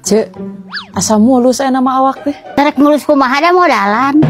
Cek, asa mulus aya nama awak teh. Tarik mulus kumaha da modalan.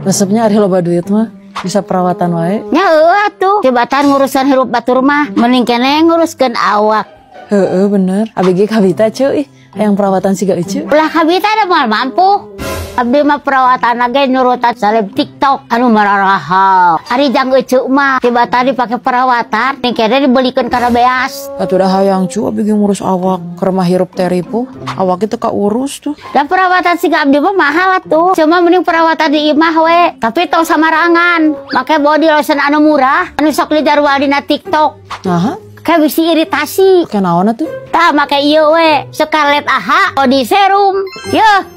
Resepnya ari loba duit mah bisa perawatan wae. Nya heueuh atuh, tibatan ngurusan hirup batur mah mending keneh nguruskeun awak. Heeh bener. Abi ge kabita ceu ih, hayang perawatan siga eceu. Ulah kabita da moal mampu. Abdi mah perawatan ge nurutan seleb TikTok anu mararahal. Ari jang eceu mah tibatan dipake perawatan, mending keneh dibelikeun kana beas. Atuh da hayang cu abi ge ngurus awak, keur mah hirup teh ripuh. Awak itu kaurus tuh. Dan perawatan siga abdi mah mahal atuh. Cuma mending perawatan di imah we, tapi tong samarangan. Make body lotion anu murah, anu sok dijarual dina TikTok. Naha? Kayak bisi iritasi. Kayak naon atuh? Tah make ieu we, Scarlett AHA body serum. Yeuh.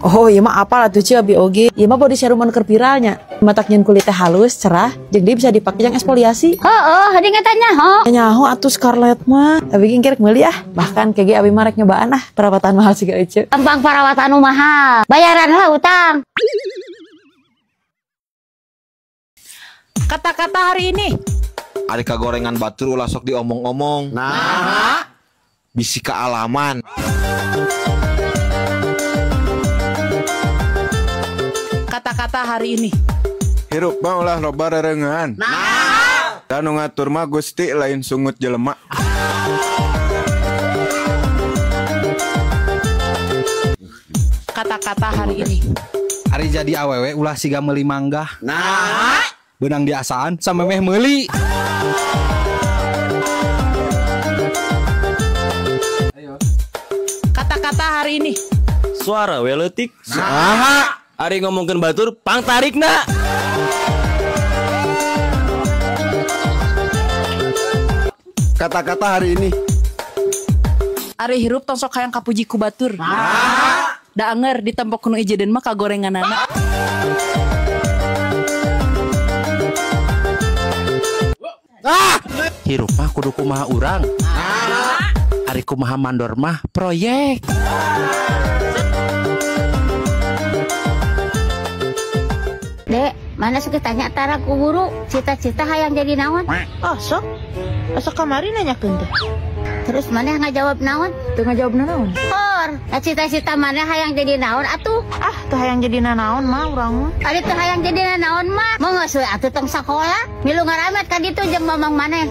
Oh iya mah apal atuh cu abi oge. Ieu mah body serum anu keur viralnya. Matak nyeun kulit teh halus, cerah, jeung dia bisa dipake jang eksfoliasi. Heeh, heuh eta nyaho. Nyaho atuh Scarlett mah. Abi ge rek meuli ah. Bahkan kege abi mah rek nyobaan ah perawatan mahal siga eceu. Gampang perawatan nu mahal. Bayaran lah utang. Kata-kata hari ini. Ari kagorengan batur ulah sok diomong-omong. Nah, bisi kaalaman. Kata-kata hari ini. Hirup mah ulah loba rerengan. Nah, da nu ngatur mah Gusti lain sungut jelema. Kata-kata hari ini. Ari jadi awewe ulah siga meuli manggah. Nah, beunang diasaan samemeh meuli. Kata-kata hari ini. Suara we leutik. Nah, ari ngomongkeun batur pangtarikna. Kata-kata hari ini. Ari hirup tong sok hayang kapuji ku batur. Nah. Da anger ditempok nu ijedeun mah kagorenganana. Ah! Hirup mah kudu kumaha urang. Nah. Ari kumaha mandor mah proyek. Dek, mana suka tanya tara ku guru, cita-cita hayang jadi naon? Oh, sok. Asa kamari nanyakeun teh. Terus mana ngajawab naon? Teu ngajawab naon? Hor, cita-cita mana hayang jadi naon atuh? Ah, teu hayang jadi naon mah urang mah. Ari teu hayang jadi naon mah, mau geus we atuh tong sakola, milu ngaramet ka ditu jeung mamang maneh.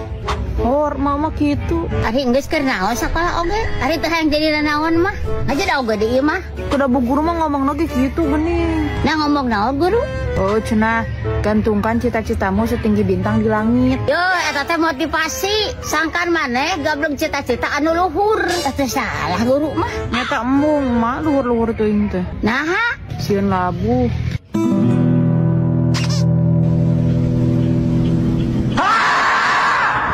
Hor, mama kitu. Ari geus keur naon sakola oge? Ari teu hayang jadi naon mah. Aja da oge di ieu mah. Kuda bu guru mah ngomong lagi kitu geuning. Nah ngomong naon guru? Oh, cenah, gantungkan cita-citamu setinggi bintang di langit. Yo, eta teh motivasi. Sangkan maneh gableng cita-cita anu luhur. Eta salah guru mah. Nyata embung mah luhur-luhur teuing teh. Naha? Sieun labuh.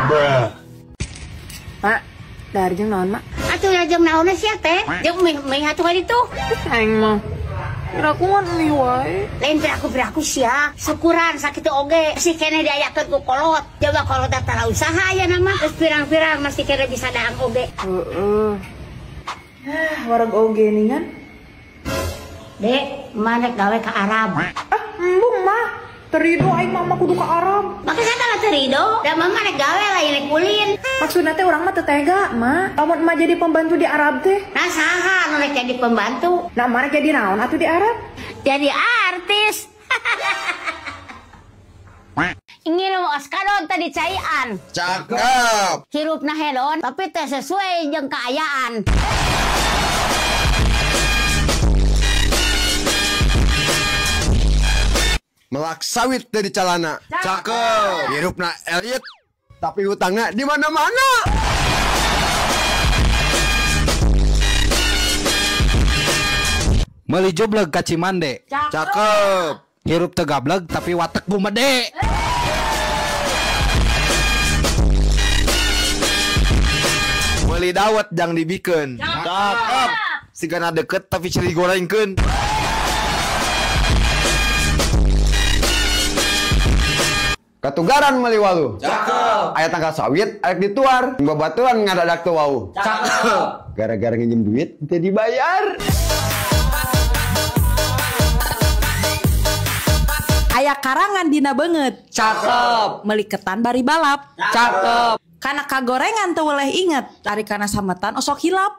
Bruh. Mak, dahar jeung naon, Mak? Atuh jeung naon sia teh? Jeung mie atuh ka ditu. Aing mah piraku ngan mie wae. Lain piraku-piraku sia, syukuran sakitu oge si keneh diayakeun ku kolot. Coba kolot tara usaha aya nama. Geus pirang-pirang masih keneh bisa dahang oge. Heeh. Ah, wareg oge ningan. Dek, mana gawe ka Arab? Ah, embung mah. Terido aing mama kudu ka Arab. Maka kata terido, da mama rek gawe lain rek ulin. Maksudna teh urang mah teu tega, Ma. Lamun emak jadi pembantu di Arab teh. Nah saha nu rek jadi pembantu? Nah, emak rek jadi naon atuh di Arab? Jadi artis. Nginum oskadon tadi caian. Cakep. Hirupna hedon tapi teh sesuai jeung kaayaan. Melak sawit dari calana. Cakep. Hirupna elit tapi hutangna di mana-mana. Meuli jobleg ka Cimande. Cakep. Hirup teu gableg tapi watek gumede. Meuli dawet jang dibikeun. Cakep. Sigana deket tapi ciri gorengkeun. Katugaran meuli walu. Cakep. Aya tangkal sawit arek dituar. Babaturan ngadadak teu wau. Cakep. Gara-gara nginjem duit teu dibayar. Aya karangan dina beungeut. Cakep. Meuli ketan bari balap. Cakep. Kana kagorengan teu weleh inget, ari kana sametan osok hilap.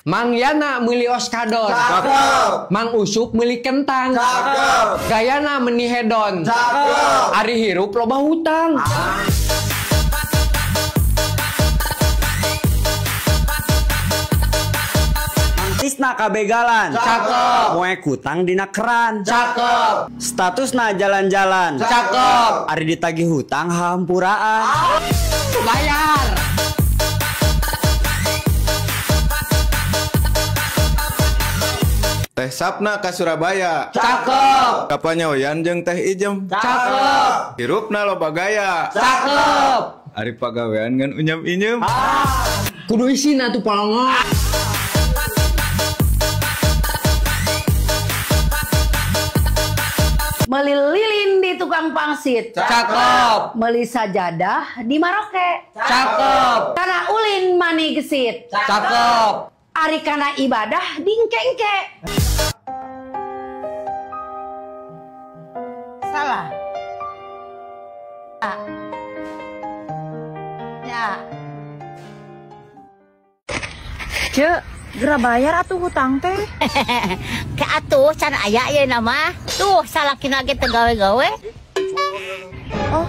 Mang Yana meuli oskadon. Cakep. Mang Usup meuli kentang. Cakep. Gayana meni hedon. Cakep. Ari hirup loba hutang. Tisna kabegalan. Cakep. Moe kutang dina keran. Cakep. Statusna jalan-jalan. Cakep. Ari ditagih hutang hampuraan. Bayar. Teh Sapna ka Surabaya. Cakep. Kapanyoyan jeung Teh Ijem. Cakep. Hirupna loba gaya. Cakep. Ari pagawean ngan unyam-inyem. Kudu isina tuh polongo. Meli lilin di tukang pangsit. Cakep. Meli sajadah di Maroke. Cakep. Kana ulin mani gesit. Cakep. Ari kana ibadah dingkengke. Salah. A. Ya. Cek, geura bayar atuh hutang teh. Ke atuh can aya ieu nama. Tuh salakina ge teu gawe-gawe. Oh,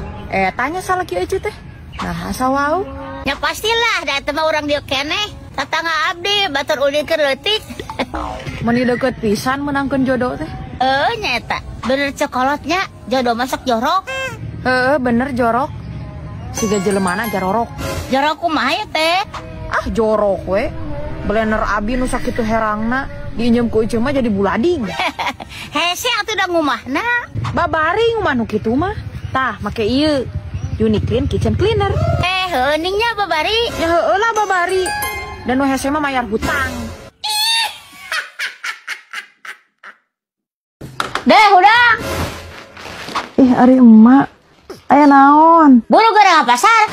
tanya salaki euceu teh. Nah, asa wau. Ya pastilah da eta mah urang dieu keneh. Tatangga abdi batur ulin keur leutik. Meuni deukeut pisan meunangkeun jodoh teh. Heuh nya eta. Bener cokolotnya jodoh masak jorok. Heeh, bener jorok. Siga jelemana jarorok. Jorok kumaha ya teh? Ah, jorok we. Blender abi nu sakitu herangna diinjem ku iceu mah jadi bulading. Hese atuh da ngumahna. Babari ngumah nu kitu mah. Tah, make ieu. Uniclean kitchen cleaner. Heuning nya babari. Ya heueuh lah babari. Dan nu hese mah mayar hutang. Deh, hudang. Ih, ari emak. Aya naon? Buru geura ka pasar.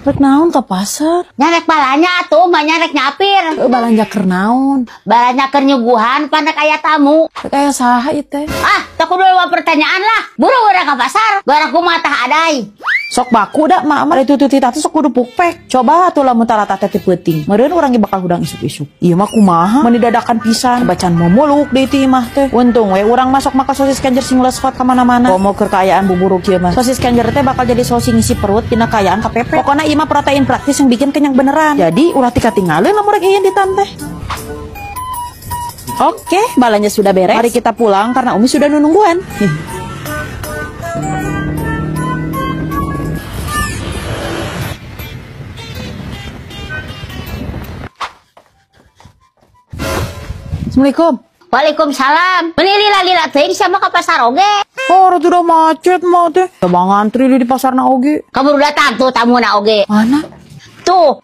Rek naon ka pasar? Nyarek balanya atuh, mah nyarek nyapir. Balanja keur naon? Balanja keur nyuguhan pan rek aya tamu. Rek aya saha ieu teh? Ah, teu kudu loba pertanyaan lah. Buru geura ka pasar, geura kumaha tah adai. Sok baku da mak mah itu titah teh sok kudu pukpek. Coba atuh lamun tarata teh ti peuting. Meureun urang ge bakal hudang isuk-isuk. Ieu mah kumaha? Meuni dadakan pisan. Bacaan momoluk deui ti imah teh. Untung we urang masuk maka sosis kenjer sing lesot ka mana-mana. Komo keur kaayaan buburu kieu mah. Sosis kenjer teh bakal jadi solusi ngisi perut dina kaayaan KPP. Pokona ieu mah protein praktis yang bikin kenyang beneran. Jadi ulah tikatinggalin lamun rek ingin ditan teh. Oke, balanya sudah beres. Mari kita pulang karena Umi sudah nungguan. Assalamualaikum. Waalaikumsalam. Beli lila-lila teuing sama ke pasar oge. Oh, udah macet mah teh. Bang ngantri di pasar na oge. Kaburu datang tuh tamu na oge. Mana? Tuh.